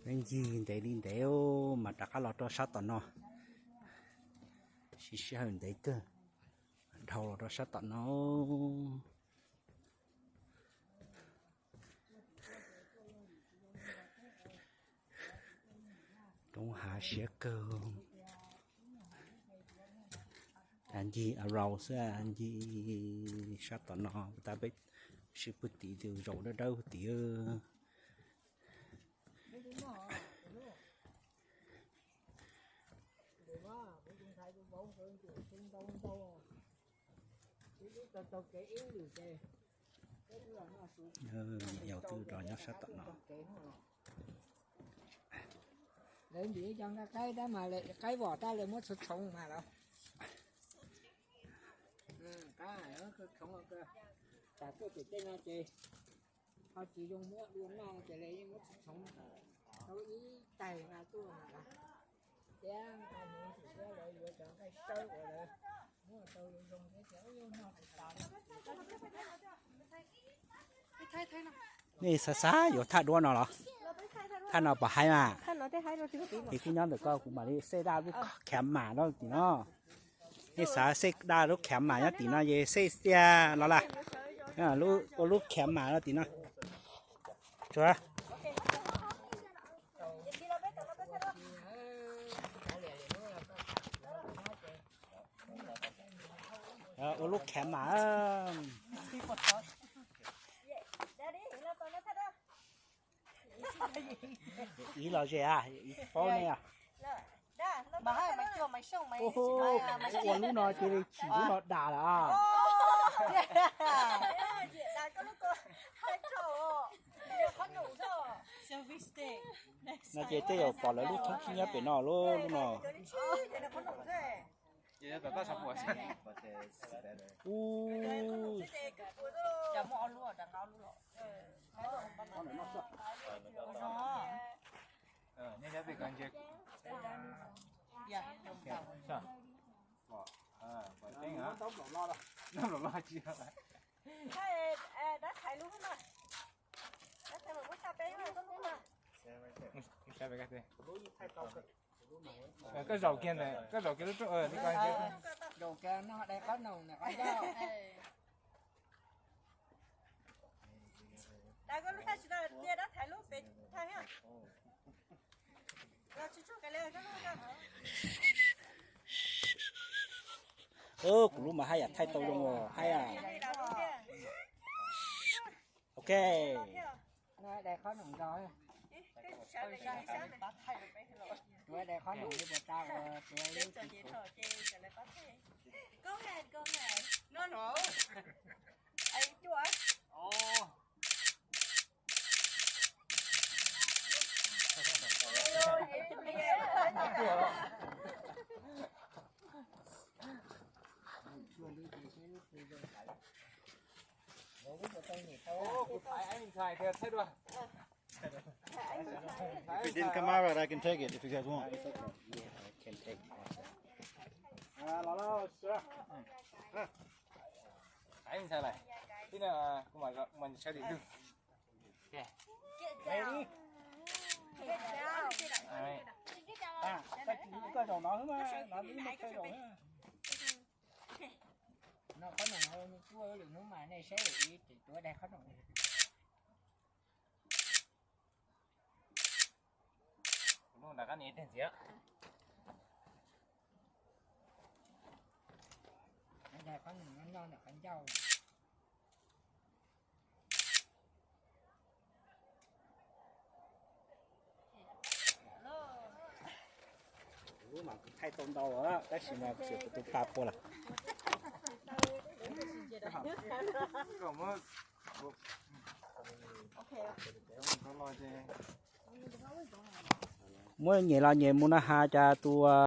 Peb ncig ntev li ntev mas rov qab los rau sab tom no. Siv sij hawm ntev kawg, dhau los rau sab tom no. Roob hav siab kawg. Ncig arau xwb, ncig sab tom no, tab peb sib pw tim tus zaum dawb dawb tim. Yau twb rov nyob sab tom no. Lawv ntim cov nqaij qaib tab mas lawv qaib vos tab lawv muab txhoov txhoov mas los. Txhoov, tsam tuaj pem tej no ces ho tsis zoo muab dua noj ces lawv yeej muab txhoov txhoov tau ib taig no tuaj mas los. Thiab nqa mus ntxim thiab lawv yuav cov nqaij sawb uas lawv muab tau zoo zoo thiab ces noj tsis tas li. Nej xav xav yuav thaj duab no los? Thaj no pom haib mas. Es kuv nyob ntawm koj kuv mam li xej daj lub khav mas rau tim no. Nej xav xej daj lub khav mas nyob tim no ces xej tiag los lawm. Ua lub khav mas rau tim no. Tsuav. Ua lub khav mas. Ib los ze a, ib paub ne. Ua lub no ces li chim lub no dam lawm a. No ces tej zaum pom lawv lub thoob khib nyob pem no lub, lub no. Koj zaum kiag ntawm, koj zaum kiag lub rooj, li ko. Zaum kiag no dai qhob noom ntawm qhov ncauj. Kuv lub mas haj yam thaij tau zoo os, haj yam. Ok. Kuv thaiv Aib Ntxhais thiab thaij dua. If it didn't come out right, I can take it if you guys want. Los, los, sir. Aib Ntxhais lawm. Tib no kuv mam, mam sawv tim ntug. Koj zaum no xwb mas, no twb muaj chaw zaum xwb. No qhob noom no tuaj lwm hnub mas nej saib lwm ib tseem tuav daig qhob noom. Lub nram qab ni teg ntxiv. Daig qhob noom no noj ntawm qhov ncauj. Lub mas kuv thaij tau ntau, tab sis mas kuv tus pa pua lawm. Muab nyem los nyem mus na has cas tus